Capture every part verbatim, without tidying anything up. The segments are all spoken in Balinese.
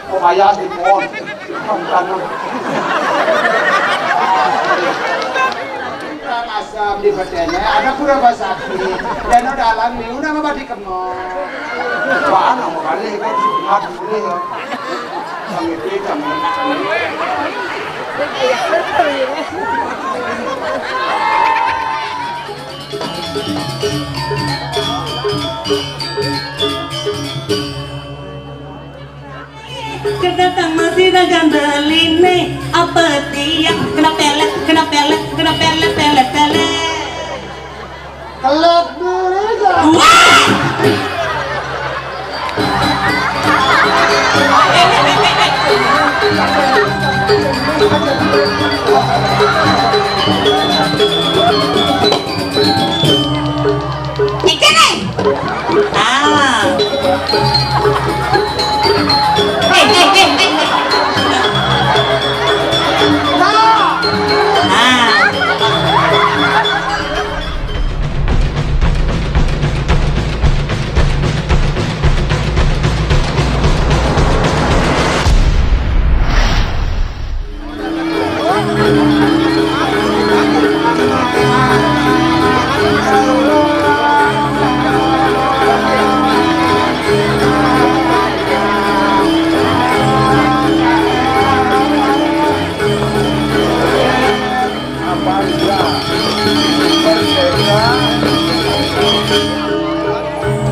Kok kaya di pohon. Bukan. Asam di bedene, ada pura basaki. Dan ada alam ni, udah nggak badi kemo. Wah, nama kali itu sunat ini ya. Kami itu kami. Kedatang masih dagang deline, apa dia? Kena pelet, kena pelet, kena pelet, pelet, pelet. Kelek dulu ya. Wah! Iki nih. Ah. Eh, eh, eh, eh, eh. Ah.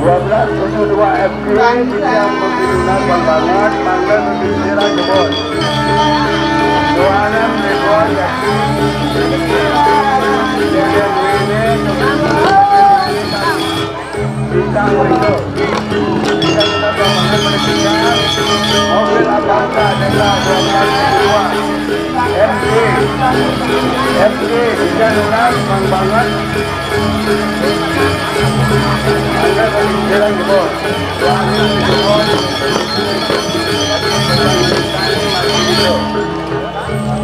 Dua belas tujuh dua F K, kita mempergunakan banget, mangga di Sira Jebon. Dua enam Jebon, ya. Bintang Window. Kita sudah banget menunjukkan mobil Avanza Negra dua belas dua. M G. M G, hujan deras, bang banget. Anda tadi jalan jebol.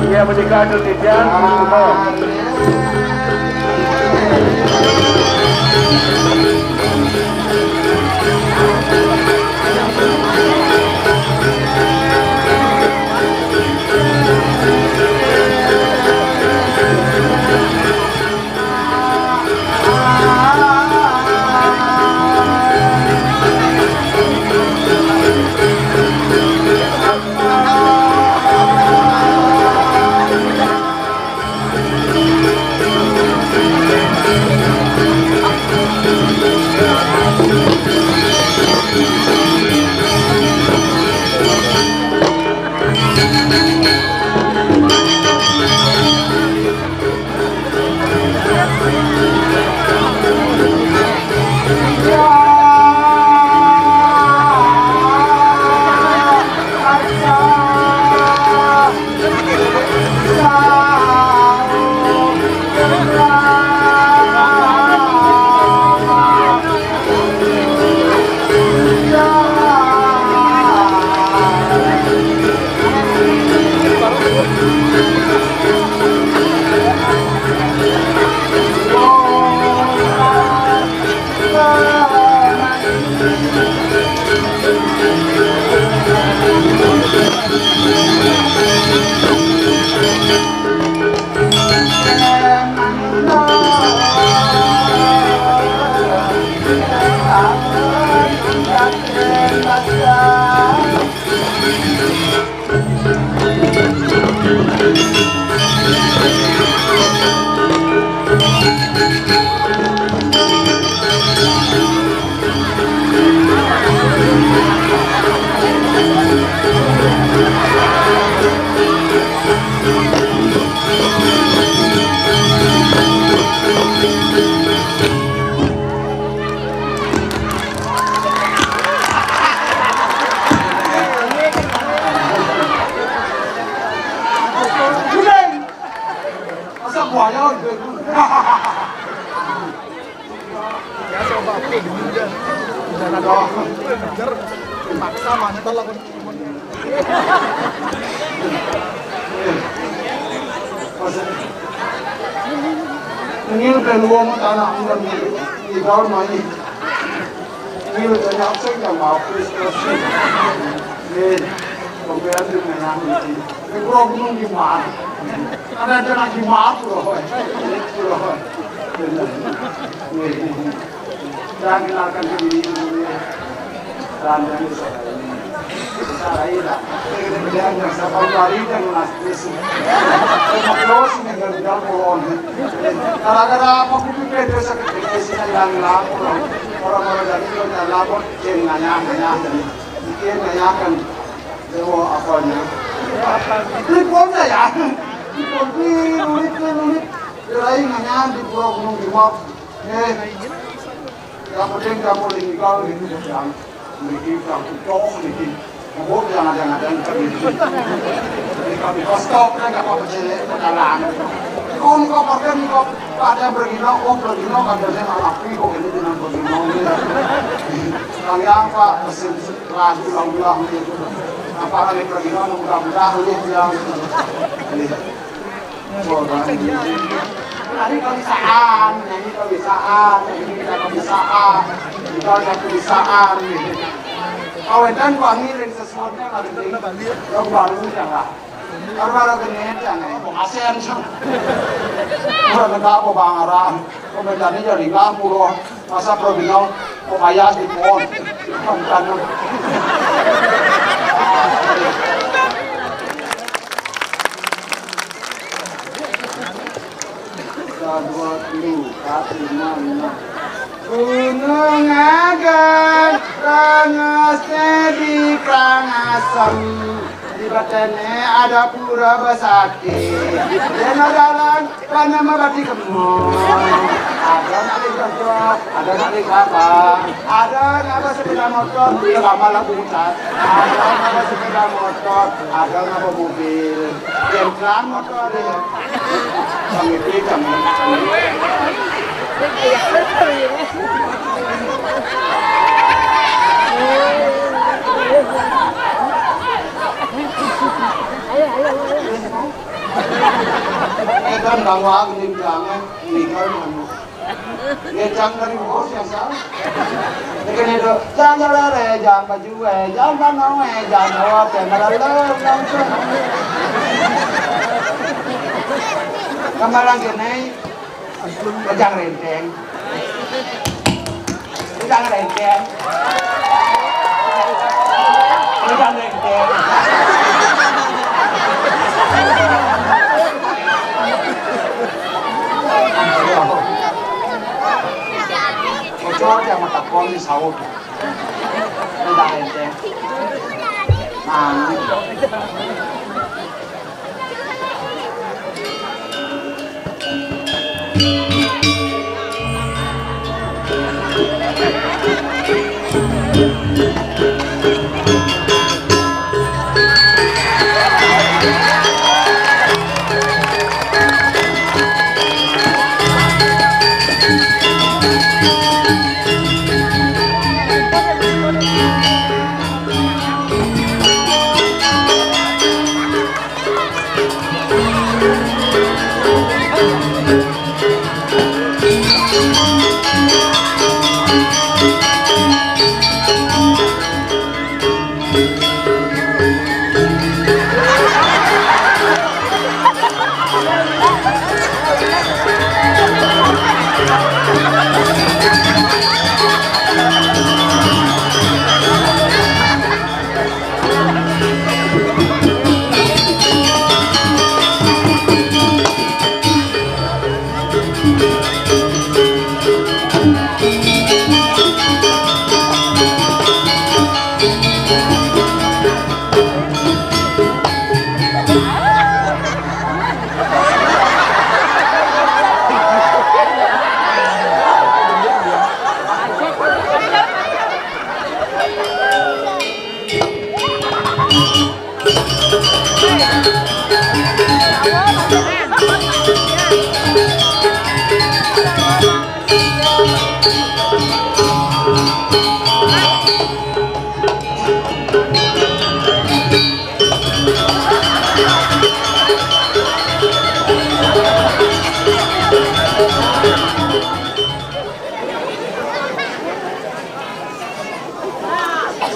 Iya, menikah atau tidak, jebol. Masa buaya udah. Ngil ke luang tanah ngil, ngil daun mai. Ngil ke nyak sing yang mau Kristus. Ni, kemudian di menang ni. Ni kurang gunung di mana? Ada, ada nak di mana tu, loh. Ni, tu, loh. Ni. Jangan kenalkan diri dulu, ya. Dan yang bisa lain. Bisa lain lah. Jangan sampai lari dan mas. Terus, terus ini gagal polon. Gara-gara apa kudu beda sakit depresi dan hilang lapor. Orang-orang dari itu dan lapor, dia nanya, nanya, dan dia nanyakan, "Dewa apanya?" Telepon saya. Telepon, "Wih, lulit, wih, lulit." Dia lain nanya di Pulau Gunung Timur. Eh, yang penting kamu meninggal itu yang memiliki yang kucok ini. Mabuk yang ada-ada yang kami. Jadi kami kostok kan apa percaya perkalaan. Kau ni kau pakai ni kau ada bergina, oh bergina ada saya nak api kok ini dengan bergina ni. Kami apa mesin lagu ulang-ulang ni. Apa kami bergina mudah-mudahan ni yang ini. Nyanyi kebiasaan, nyanyi kebiasaan, nyanyi kita kebiasaan, kita ada kebiasaan. Kawetan pangiring sesuatu yang ada di yang baru jangan. Baru-baru gini jangan. Asen. Udah negak apa bangaran. Komentarnya jadi nggak murah. Masa Probinong kok kaya di pohon. Bukan. Dua, dua, tiga, empat, lima, lima. Gunung Agang, rangosnya di Karangasem. Di batene ada pura besakti. Dia dalam Panama bati kemo. Ada nak naik motor, ada nak naik kapal, ada nak bersepeda motor, dia lama lah putar. Ada nak bersepeda motor, ada nak bermobil. Jengkang motor dia. Kami beri kami. Ayo, ayo, ayo. Edan bang wak ning jangan ning kan. Ye jang dari bos ya sa. Ini kan itu jang jalan eh jang baju eh jang bano eh jang bawa teh malah lem langsung. Kemarin kene Rejang renteng. Rejang renteng. Rejang renteng. Bocor yang mata kuang di sawah. Rejang renteng. Nah.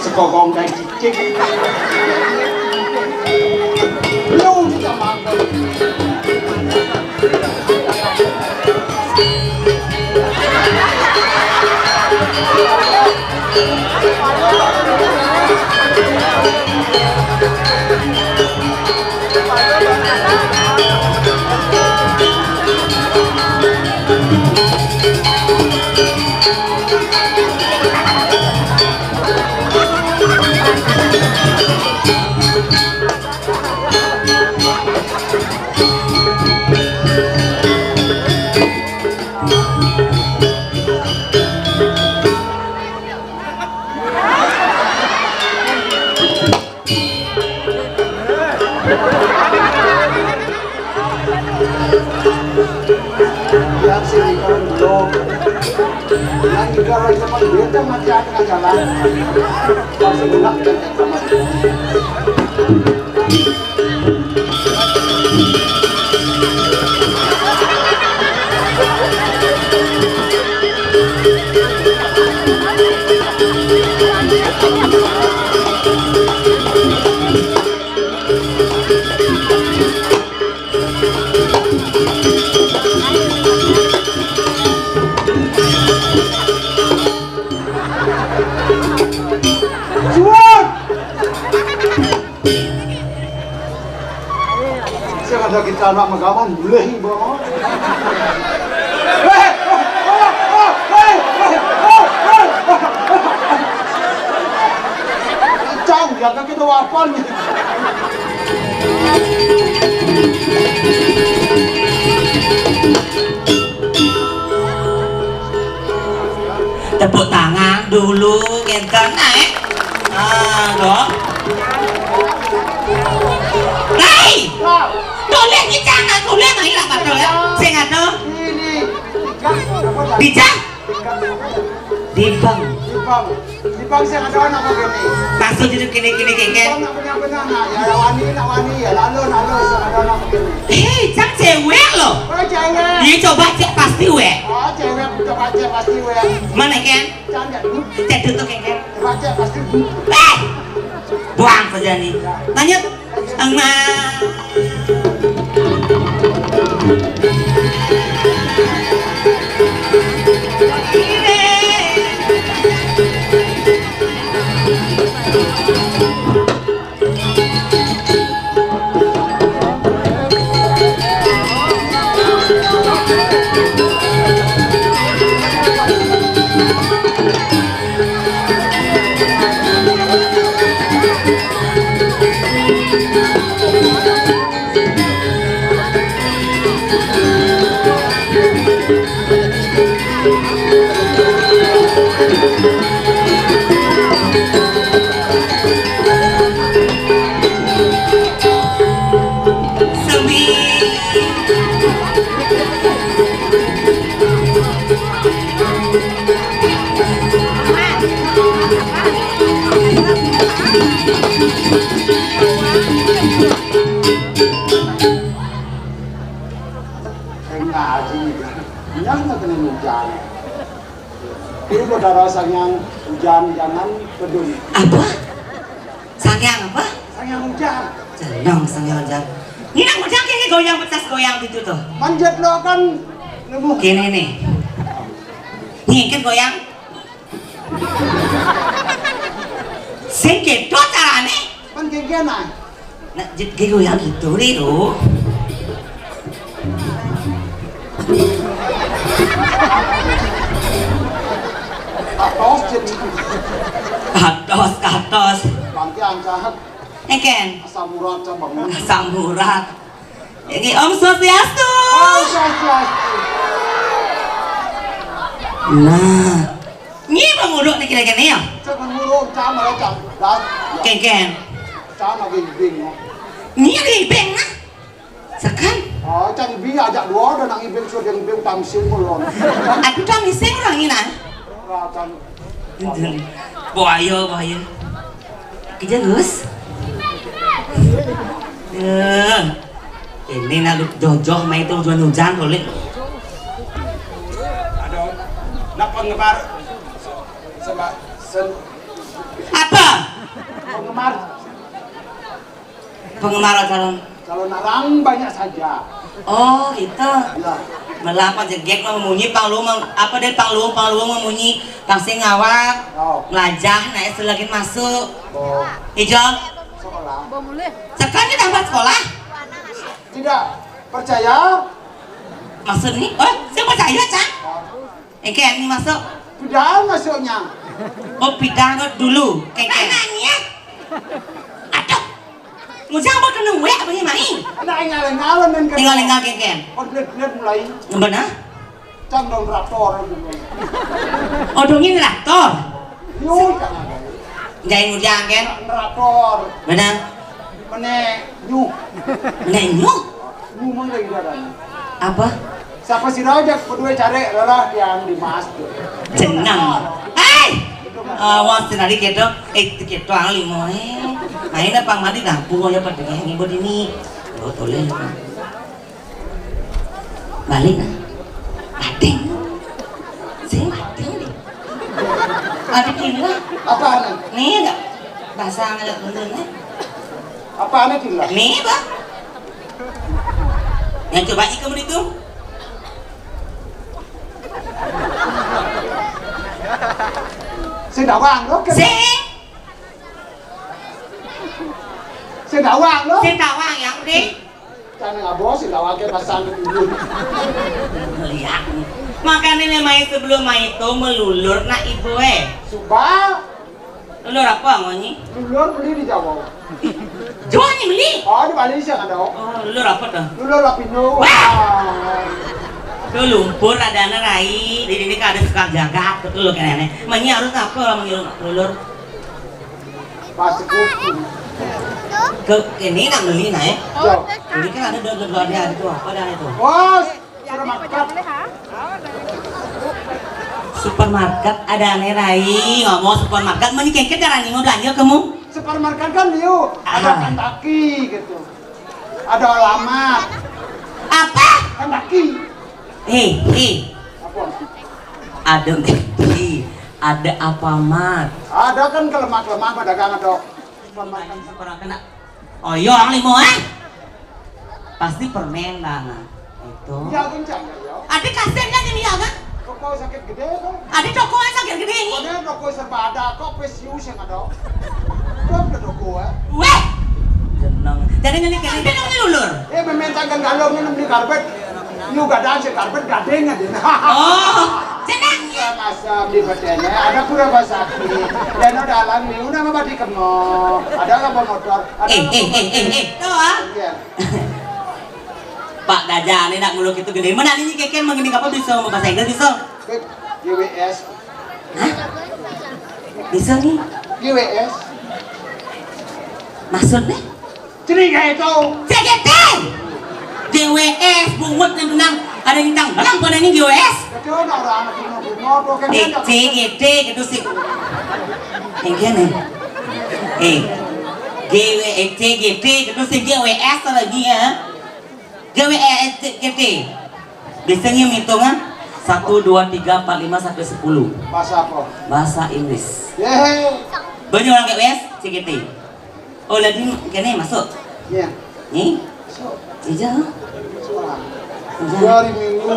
Sekokong kayak cicing. Lu juga makan. Yang sini kan belum. Yang juga orang cepat dia tuh mati aja jalan. Masih enak kan sama. Suwun! Sing ada kita anak magaman, boleh bawa. Cang, ya kan kita wapan. Tepuk tangan dulu, ngenten, eh. Ah, kok. Hei! Tulis iki jangan tulis, ayo lah, Pak, ya. Sing ado. Ini. Dijang. Dibang. Dibang. Dibang sing ada anak begini. Maksud itu kene-kene kengken. Dibang nak benar-benar nak. Ya, nak wani, nak wani, ya, lalu, lalu, sing ada anak begini. Hei, cang cewek loh. Oh, cewek. Iya, coba cek pasti wek. Oh, cewek, coba cek pasti wek. Mana, Ken? Canda dulu. Cek tutup, Ken. Coba cek pasti dulu. Eh! Buang saja nih. Lanjut. Emak. Sing ngaji, nyang kena hujan. Ini saudara sangyang hujan, jangan peduli. Apa? Sangyang apa? Sangyang hujan. Jangan sangyang hujan. Ini nak hujan kayak goyang, pecah goyang gitu tuh. Manjat lo kan nemu. Kene nih. Nih kan goyang. Sing kedo carane. Kan kengken ae. Nek jet ki goyang gitu nih lo. Atos jet. Katos, katos. Bangke angkat. Eken. Asam urat cabang. Asam urat. Iki Om Swastiastu. Oh, Swastiastu. Nah. Nyi penguruk nih kira-kira ya. Cek penguruk sama ya, Cak. Dah. Kengken. Sama gini bingung. Nyi lagi beng nah. Sekan. Oh, cang ibi ajak dua, udah nang ibi sudah yang ibi tamsil mulon. Aduh, tamsil orang ini nah. Rakan. Bahaya, bahaya. Aja, Gus. Eh, ini nak jojoh main itu hujan-hujan boleh. Aduh, nak penggemar se- seba- sen- Apa? Penggemar. Penggemar calon. Calon arang banyak saja. Oh, gitu. Ya. Melapa jegek mah munyi pangluung mah, apa deh pangluung, pangluung mah munyi pang sing ngawak. Oh. Melajah, nah, itu lagi masuk. Oh. Ijo. Sekolah. Sekarang kita buat sekolah. Tidak percaya? Maksudnya? Oh, saya percaya, Cang. Oh. Engke ini masuk. Pindahan masuknya. Oh, pindah dulu. Engke. Nanya. Aduh. Ngujang mau kena wek apa nih, Mai? Ada yang ngalang-ngalang dan tinggal tinggal kengken. Konflik-konflik mulai. Benar? Cang dong rapor. Oh, dongin raptor. Yo, jangan. Jain ngujang, kan? Rapor. Benar? Menek nyuh. Menek nyuh? Nyuh mah lagi ada. Apa? Siapa sih raja kedua cari lelah yang di mas tuh. Jenang. Hei! Awas tadi gitu. Eh, gitu ahli mau eh. Main apa mati dapur ya pada yang ibu ini. Oh, toleh. Balik nah. Bating. Sing bating nih. Ada gila. Apa nih? Nih enggak. Bahasa ngelak bener nih. Apa nih gila? Nih, Bang. Yang coba ikut itu. Sing dawang lo. Sing. Sing dawang lo. Sing dawang yang deh. Jangan ngabos, sing dawang ke pasang dulu. Lihat. Makanya nih main sebelum main itu melulur nak ibu eh. Suba. Lulur apa ngonyi? Lulur beli di Jawa. Jawa nih beli? Oh, di Malaysia ada. Oh, lulur apa tuh? Lulur Lapindo. Wah! Tuh lumpur ada anak rai, di sini kan ada sekar jagat, betul lo kayaknya. Manyi harus apa orang manggil lulur? Pas kuku. Ke ini nak beli nah ya. Yo. Ini kan ada dua dua ada itu apa dah itu? Bos. Supermarket. Supermarket ada ane rai ngomong supermarket meni kengket darani mau belanja kamu. Supermarket kan liu ada Kentucky gitu. Ada alamat. Apa? Kentucky. Eh, eh. Apa? Ada Kentucky, ada Alfamart. Ada kan ke lemak-lemak pedagang ada. Supermarket. Supermarket. Oh iya, orang limo eh. Pasti permen banget. Itu. Iya, kencang ya, ya. Ada kasirnya nih ya kan? Toko sakit gede tuh. Ada toko yang sakit gede ini. Ada toko serba ada, kok pesius yang ada. Kok ke toko ya? Weh. Jeneng. Jadi ini kene ini lulur. Eh, memenangkan galon ini beli karpet. Yuk gadang si karpet gadengnya deh. Oh, jeneng. Masa di bedene ada pura basaki. Dan ada alam nih, udah nggak di kemo. Ada apa motor? Ada eh, eh, eh, eh, eh. Tuh ah. Iya. Pak Gajah, ini nak muluk itu gede. Mana ini keken mengenai apa bisa ngomong bahasa Inggris bisa? G W S. Hah? Bisa nih. G W S. Maksudnya? Ceriga itu. C G T. G W S, bungut yang tenang. Ada yang tang, malang pada ini G W S. Betul, orang anak bungut-bungut, oke. Eh, C G T gitu sih. Yang gini. Eh, G W, eh, C G T gitu sih, G W S lagi ya. G W S C G T. Biasanya hitungan satu, dua, tiga, empat, lima sampai sepuluh. Bahasa apa? Bahasa Inggris. Yeay. Banyak orang G W S C G T. Oh, lagi kene masuk. Iya. Nih. Masuk. Iya. Masuk. Iya. Dua hari minggu.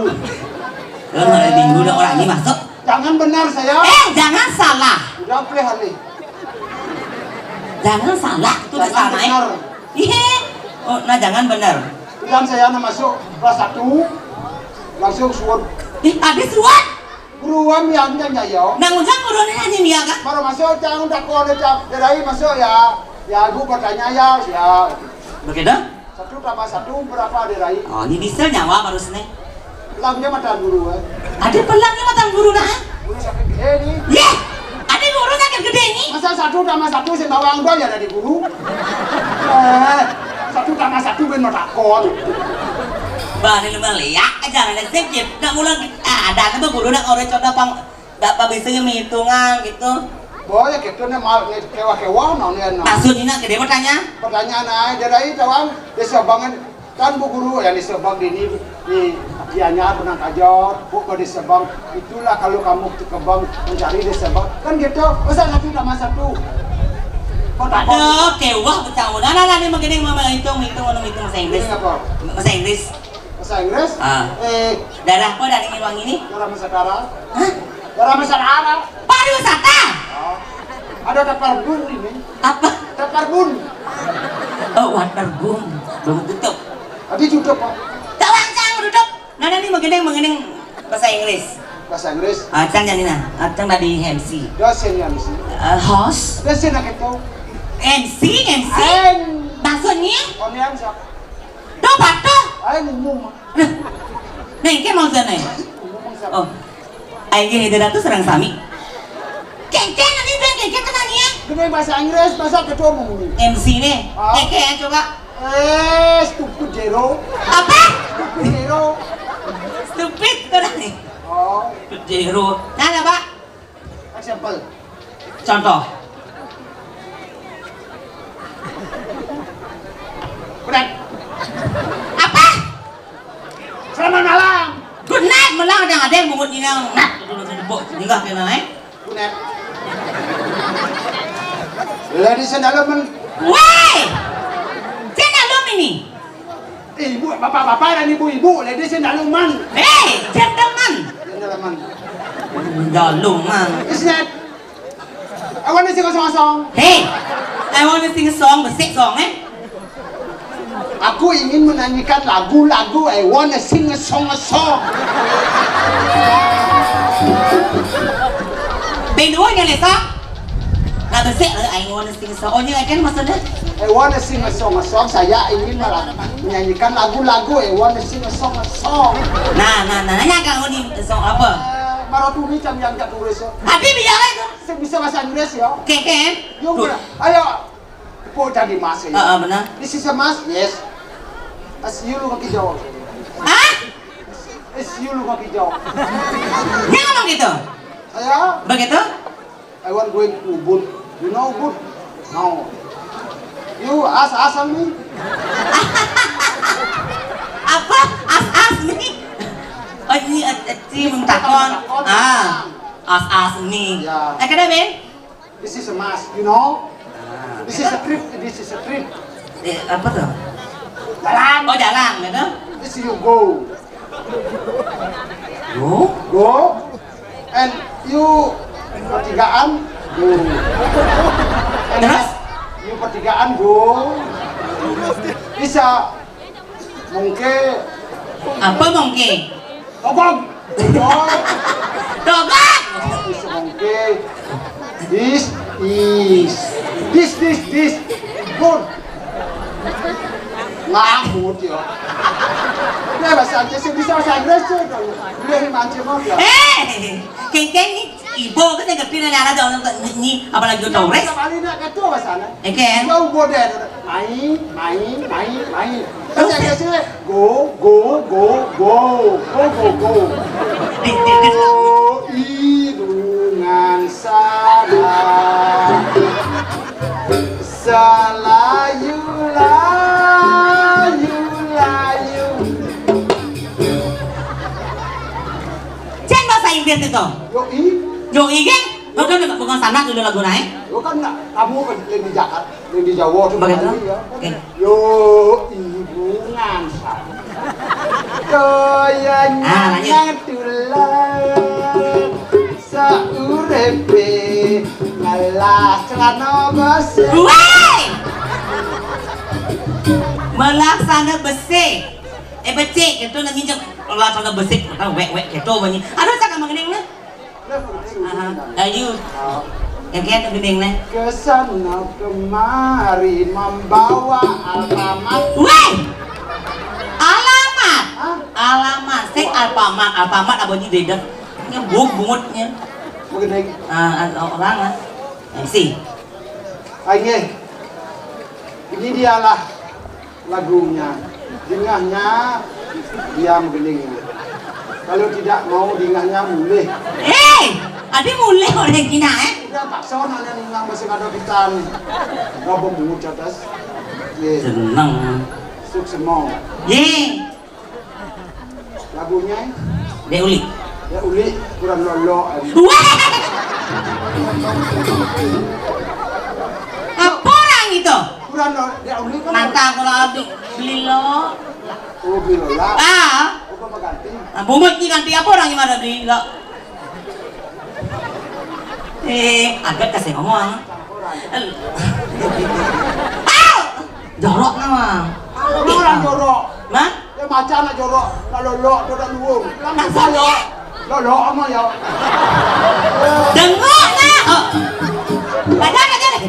Kalau hari minggu udah orang ini masuk. Jangan benar saya. Eh, jangan salah. Udah boleh hari. Jangan salah itu. Jangan salah, eh. Benar. Iya. Oh, nah jangan benar. Bilang saya anak masuk kelas satu, langsung suwun. Ih, habis suwun? Guru am yang yang ya yo. Nang ujang guru ni hanya dia kan? Baru masuk cang tak kau ada cang. Dari masuk ya, ya aku bertanya ya, ya. Begitu? Satu tambah satu berapa ada rai? Oh, ini bisa nyawa baru sini. Pelangnya mata guru eh. Ada pelangnya mata guru nah. Guru sakit gede nih. Yeh, ada guru sakit gede nih. Masa satu tambah satu sing bawang dua ya dari guru. Eh, satu tambah satu ben mau takut. Bah, ini lu melihat aja ada sedikit. Nak mulai ada apa guru nak orang coba pang. Nggak apa bisa ngitungan gitu. Oh, ya gitu nih, mal nih, kewah-kewah, nah, nih, nah. Maksudnya, gede pertanyaan? Pertanyaan aja dari tawang, di Sabang kan, kan Bu Guru ya di Sabang ini, di Gianyar, Benang Kajor, Bu, kalau di Sabang, itulah kalau kamu ke Kebang mencari di Sabang, kan gitu, masa satu tambah satu. Kota Aduh, kewah bertahun. Nah, nah, nah, ini begini, mama hitung, hitung, hitung bahasa Inggris. Ini apa? Bahasa Inggris. Bahasa Inggris? Ah. Eh, Darah apa dari Iwang ini? Darah Mesakara. Hah? Darah Mesakara. Pariwisata. Oh. Ada Taparbun ini. Apa? Taparbun. Oh, Waterboom. Belum tutup. Tadi tutup, Pak. Tawang sang tutup. Nah, nah, ini mengenai, mengenai bahasa Inggris. Bahasa Inggris. Ah, cang jadi nah. Ah, cang tadi M C. Dosen ya, M C. Eh, host. Dosen nak itu. M C, M C. Ain. Maksudnya? Onian siapa? Tuh, patuh. Ain umum. Nah, ini kan maksudnya. Umum siapa? Oh. Aing gé hidé ratu sareng sami. Kéngkén, ini dia kéngkén tenang ya. Gini bahasa Inggris, masa ketua umum ini? M C nih. Ah. Kéngkén, coba. Eh, stupid zero. Apa? Stupid zero. Stupid, tenang nih. Oh. Stupid zero. Nah, apa? Example. Contoh. Berat. Apa? Selamat malam. Good night, malam ada yang bungut nyinang. Nah, dulu tadi bok singgah kena, eh. Good night. Ladies and gentlemen. Woi! Gentlemen ini. Eh, ibu, bapak-bapak dan ibu-ibu, ladies and gentlemen. Hei, gentlemen. Gentlemen. Gentlemen. Is that? I wanna sing a song, song. Hei, I wanna sing a song, besik song, eh. Aku ingin menyanyikan lagu-lagu. I wanna sing a song, a song. Bendua nya lesa. Nah, besik, eh, I wanna sing a song. Oh, ini kan maksudnya? I wanna sing a song, a song. Saya ingin mela- menyanyikan lagu-lagu. I wanna sing a song, a song. Nah, nah, nah, nanya kamu nih song apa? Eh, Marotuni jam yang tak tulis ya. Abi biar itu. Saya bisa bahasa Inggris ya. Kéngkén. Yuk, ayo. Kok jadi mas ya? Heeh, benar. This is a mas? Yes. As you lu kaki jawab. Hah? As you lu kaki jawab. Dia ngomong gitu? Saya? Begitu? I want going to Ubud. You know Ubud? No. You ask, ask me. Apa? As-as nih? Oh, ini, eh, eh, si mentakon. Ah, as-as nih. Ya. Eh, kenapa, Ben? This is a must, you know? This is a trip, this is a trip. Eh, apa tuh? Jalan. Oh, jalan, gitu? This you go. Go? Go. And you pertigaan, go. And terus? You pertigaan, go. Bisa. Mongké. Apa mongké? Togog. Togog. Togog. Is mongké. This is. This, this, this. Good. Ngamut ya. Ini bahasa Inggris, bisa bahasa Inggris tuh. Boleh mancing mau ya. Eh, kéngkén nih. Ibu kan yang gede nih, anak orang nyi, apalagi udah ores. Kembali nak kata bahasa sana. Oke. Jauh bodoh. Mai, mai, mai, mai. Terus saya kasih go, go, go, go, go, go, go. Di, di, di. Go, idungan salah. Salayu, layu, layu. Cén bahasa Inggris itu. Yo i. Yo i kan? Bukan, bukan sana dulu lagu naik. Yo kan nggak, kamu kan yang di Jakarta, yang di Jawa tuh. Begitu? Bali, ya. Oke. Yo ibu ngansa. Kaya nyanyi tulang sauripé ngelah celana bos. Woi! Melah sana besi. Eh, becik, itu nang nginjek. Lah, sana besik, wek, wek, gitu bunyi. Aduh, saya nggak mengening, nah. Aha, ayo. Yang kayak tuh gending, nah. Kesana kemari membawa alamat. Weh! Alamat! Hah? Alamat, sing Alfamart, Alfamart apa bunyi dedek? Ini buk bungutnya. Begini. Ah, orang lah. M C. Ayo. Ini dialah lagunya. Dingahnya dia menggelingnya. Kalau tidak mau dingahnya mulih. Eh, ada mulih orang Cina, eh? Paksa nak ningang masih ada kita ni. Ngapa mungut atas? Ye. Seneng. Suksema. Ye. Lagunya? Dek Uli. Dek Uli kurang lolo. Wah! Apa orang itu? Kurang lolo. Dek Uli kan. Mantap kalau beli lo. Oh, beli lo lah. Ah. Apa ganti? Ah, bungut ni ganti apa orang gimana beli lo? Eh, agak kasih ngomong. Au! Jorok nama. Lu orang jorok. Nah? Ya macam nak jorok, nak lolok, tu nak luung. Kan bisa ya. Lolok sama ya. Dengok nak. Oh. Baca aja deh.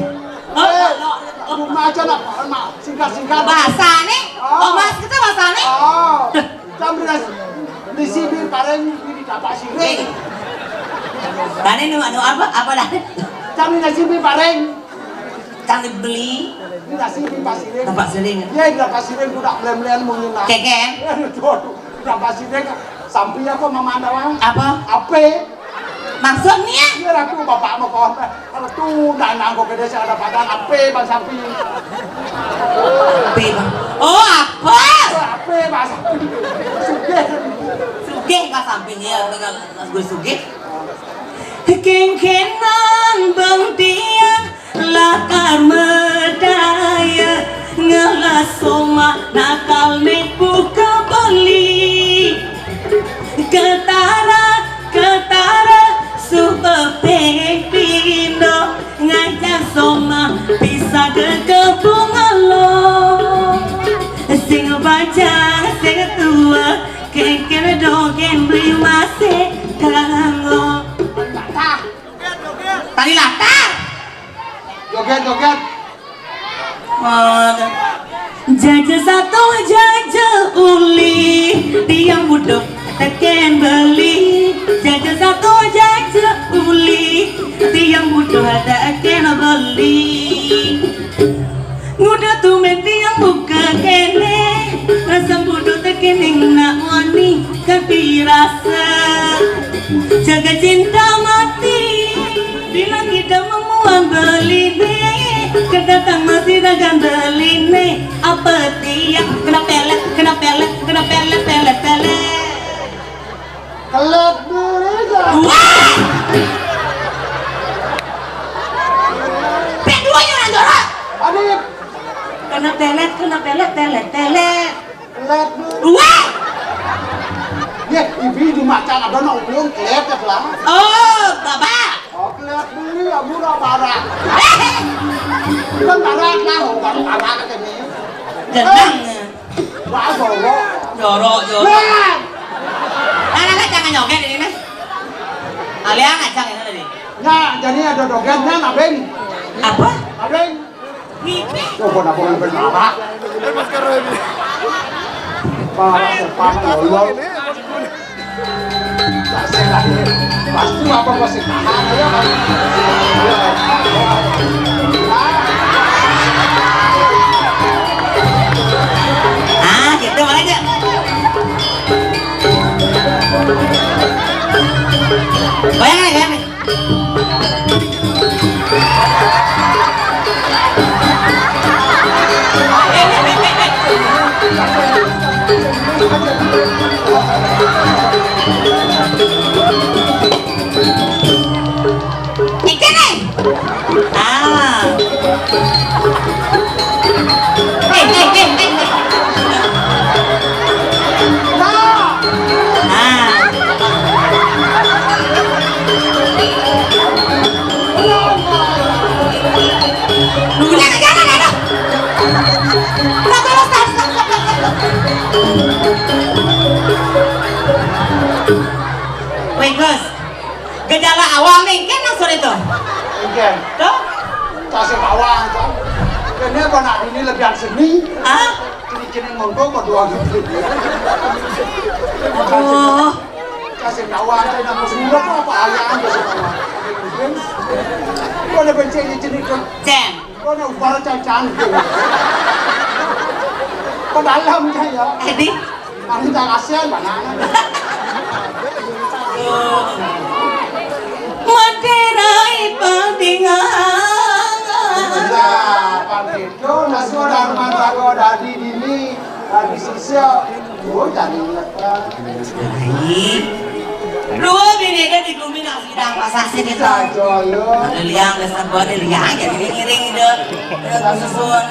Oh, eh, lolok. Cuma aja nak, nak singkat-singkat. Bahasa nih. Oh. Oh, mas kita bahasa nih. Oh. Cang beli nasi, beli nasi, beli pareng, beli tapak siring. Tadi nu, nu apa? Apa dah? Cang beli nasi, beli pareng. Cang beli. Beli nasi, beli pasiring. Tapak siring. Ya, beli pasiring budak melen-melen mungkin lah. Keken. Ya, aduh, aduh, aduh. Beli pasiring sampi apa mama anda, Bang? Apa? Ape? Maksudnya? Iya, aku bapak mau kawan. Kalau tu nak nangkok ke desa ada padang, ape Bang Sampi? Ape, Bang? Oh, apa? Ape Bang Sampi? Sugih. Sugih Bang Sampi ni, ya, dengan Mas Gus Sugih. Kengkenan bang tiang lakar medaya, ngelas somah nakal meh buka beli. Ketara, ketara, suba peh pino, ngajak somah pisah ke kebun ngalor. Sing bajang, sing tua, kengken dogen beli masih kanggo. Tali latar. Joget, joget. Jaja satu, jaja uli, tiang butuh teken beli. Jaja satu, jaja uli, tiang butuh teken beli. Nguda tumen tiang buka kene, rasa butuh tekening nak wani. Tapi rasa jaga cinta mati. Bila kita memuang beline, kedatang masih dagang beline. Apa tiang kena pelet, kena pelet, kena pelet, pelet, pelet. Kelet dulu aja. Wah! Pek dua orang jorok. Aduh. Kena pelet, kena pelet, pelet, pelet. Kelet dulu. Wah! Ya, ibi di macan ada nak ulung kelet ya lah. Oh, bapak. Oh, kelet dulu ya murah barak. Kan barak lah, oh, baru barak kan ini. Jenang. Eh, wah, jorok. Jorok, jorok. Nah. Nah, nah, nah, jangan joget ini, nah. Alian aja ini tadi. Nah, jadi ada jogetnya, Nabeng. Apa? Nabeng. Coba nak boleh bermarah. Parah, parah, ya Allah. Tak sehat ini. Pasti apa masih tahan, ya, Mas? Ah, gitu, mana aja? Bayangin, bayangin. Ikan, eh? Ah. Eh, eh, eh, eh, eh. Ah. Nunggu, jangan, jangan, aduh. Stop dulu, stop, stop, stop, stop, stop. Wait, Gus. Gejala awal nih, kan langsung itu. Iya. Tuh. Kasih bawang, tuh. Ini apa nak ini lebih seni? Hah? Cini-cini ngondong kok doang. Aduh. Kasih tahu aja, nak semula kok apa ayam, kasih tahu. Kok ada benci ini cini, tuh? Cen. Kok ada upara cacan, tuh? Kok dalam, ya? Edi. Anu tak kasihan, mana? Madera. Nah, pang gitu, masih ada rumah tangga dadi dini, dadi sisya. Oh, jadi inget. Dua bini ada di gumi nang sidang pasasi kita. Ada liang, ada sabon, ada liang, jadi ngiring ide. Ada susun.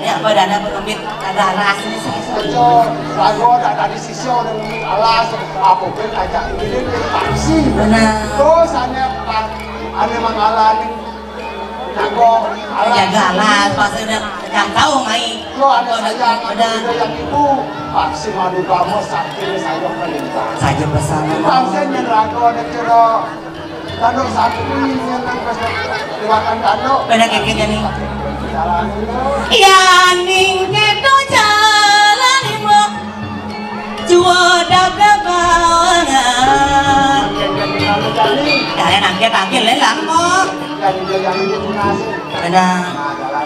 Ya, badannya pengembit, ada ras ini sih. Ojo, lagu ada tadi sisya udah ngomong alas, apa pun ajak ini dia taksi. Benar. Terus hanya ane mangalaning jago alas. Jaga alas, pas udah nggak tahu mai. Lo ada saya, ada udah yang ibu. Taksi madu kamu sakit saya perintah. Saja pesan. Taksi yang lagu ada kira. Tanduk sapi yang nang pas lewatan tanduk. Benar kayak gini. Jalan dulu. Ya ning keto jalan ibu. Jua dada bawangan. Kalian angkat angkat lelang mo. Benar.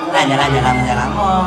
Nah, jalan jalan jalan mo.